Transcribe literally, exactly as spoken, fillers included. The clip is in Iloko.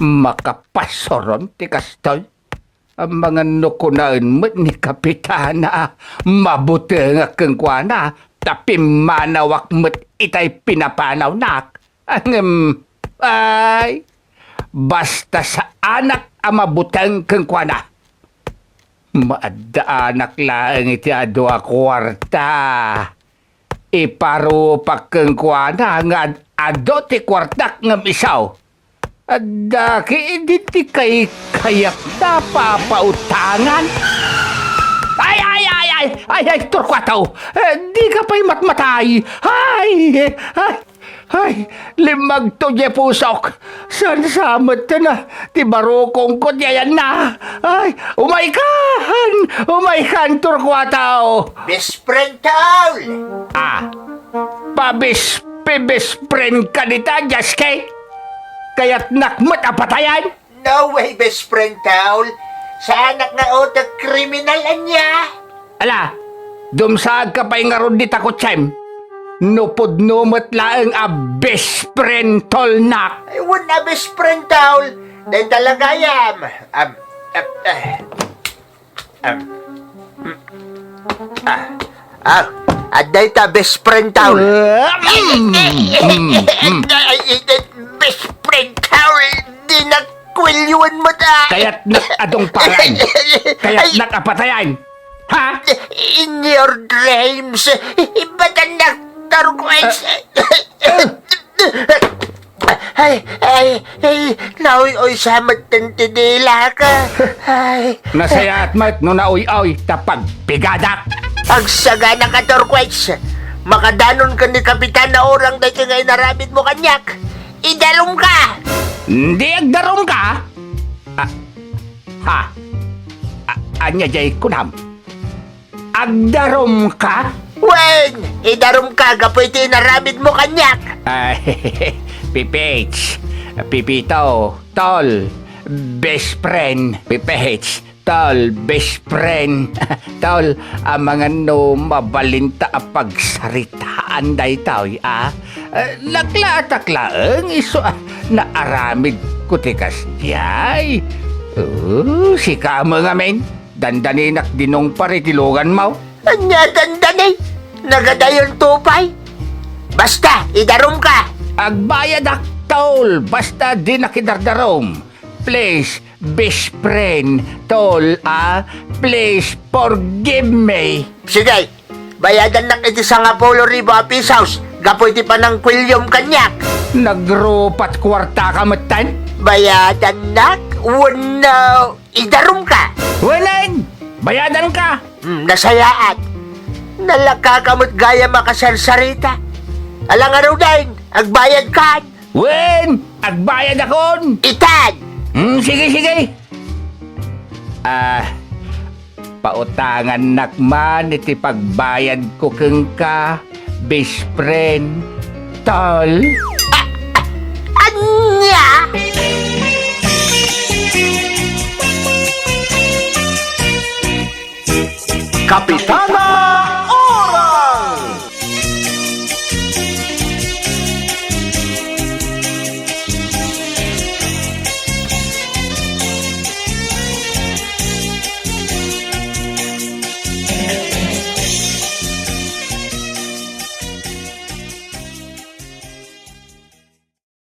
Makapasuron ti kastoy. Amangan no kunaen met ni Kapitana a mabutengak kenkuana, ta pimmanawak met itay pinapanawnak. Ngem, ay, basta saanak a mabuteng kenkuana. Maaddaanak laeng iti adu a kuarta. Iparupak kenkuana nga ad-, adu ti kuartak ngem isu. Adda ki idi ti kaykayak ta papautangan. Ay, ay, ay, ay, ay, ay, Torquato! Eh, di ka pay matmatay! Ay, ay, ay, limmagto diay pusok! Saan sa met na ti barukongko ti ayanna? Ay, umaykan! Umaykan, Torquato! Best friend, tol! Ah, pabis-, pibest friend ka dita, Jaske? Kayatnak met a patayan? No way, best friend, tol. Saanak nga utek kriminal ania. Ala, dumsaag ka pay ngarud dita kotsem. No pudno met laeng a best friend, tolnak. Ay, wen a best friend, tol. Dayta la gayam. Am, am, eh. Am, mm, ah, ah, adda ita best friend, tol. Ah, mm, mm, mm. Ay, ay, ay, best friend, tol. Dinak kuelioen met a. Kayatnak a dungpalan. Kayatnak a patayan. Ha? In your dreams, ibatannak turquoise. Ay, ay, ay, nauy-uy sa met ti dilak. Ay. Nasayaat met no nauy-uy ta pagpigadak. Agsagana ka, Turquoise. Makadanon ken ni Kapitan Naurang daytoy nga inaramidmo kaniak. Idarumka! Di agdarumka? Ah, ha? A-, ania diay kunam? Agdarumka? Wen, idarumka gapu iti inaramidmo kaniak. Ay, Pipits, Pipito, tol, best friend, Pipits, tol, best friend. Tol, amangan no mabalinta a pagsaritaan daytoy, a? Eh, laklaatak laeng isu a naaramidko ti kasdiay. Oh, sika met ngamin. Dandaninak dinungpar iti luganmo. Ania dandani? Nagadayonto pay. Basta, idarumka. Agbayadak, tol, basta dinak idardarum. Please, best friend, tol, a. Please, forgive me. Sige, bayadannak iti sangapulo ribu a pisos gapu iti panangkueliom kaniak. Nagrupat kuartaka metten? Bayadannak? Wenno idarumka? Wenno, bayadanka. Hmm, nasayaat. Nalakaka met gayam a kasarsarita. Ala ngaruden, agbayadkan. Wen, agbayadakon. Itan. Hmm, sige, sige. Ah, pautangannak man iti pagbayadko kenka, best friend, tol. A-, a-, ania? Kapitana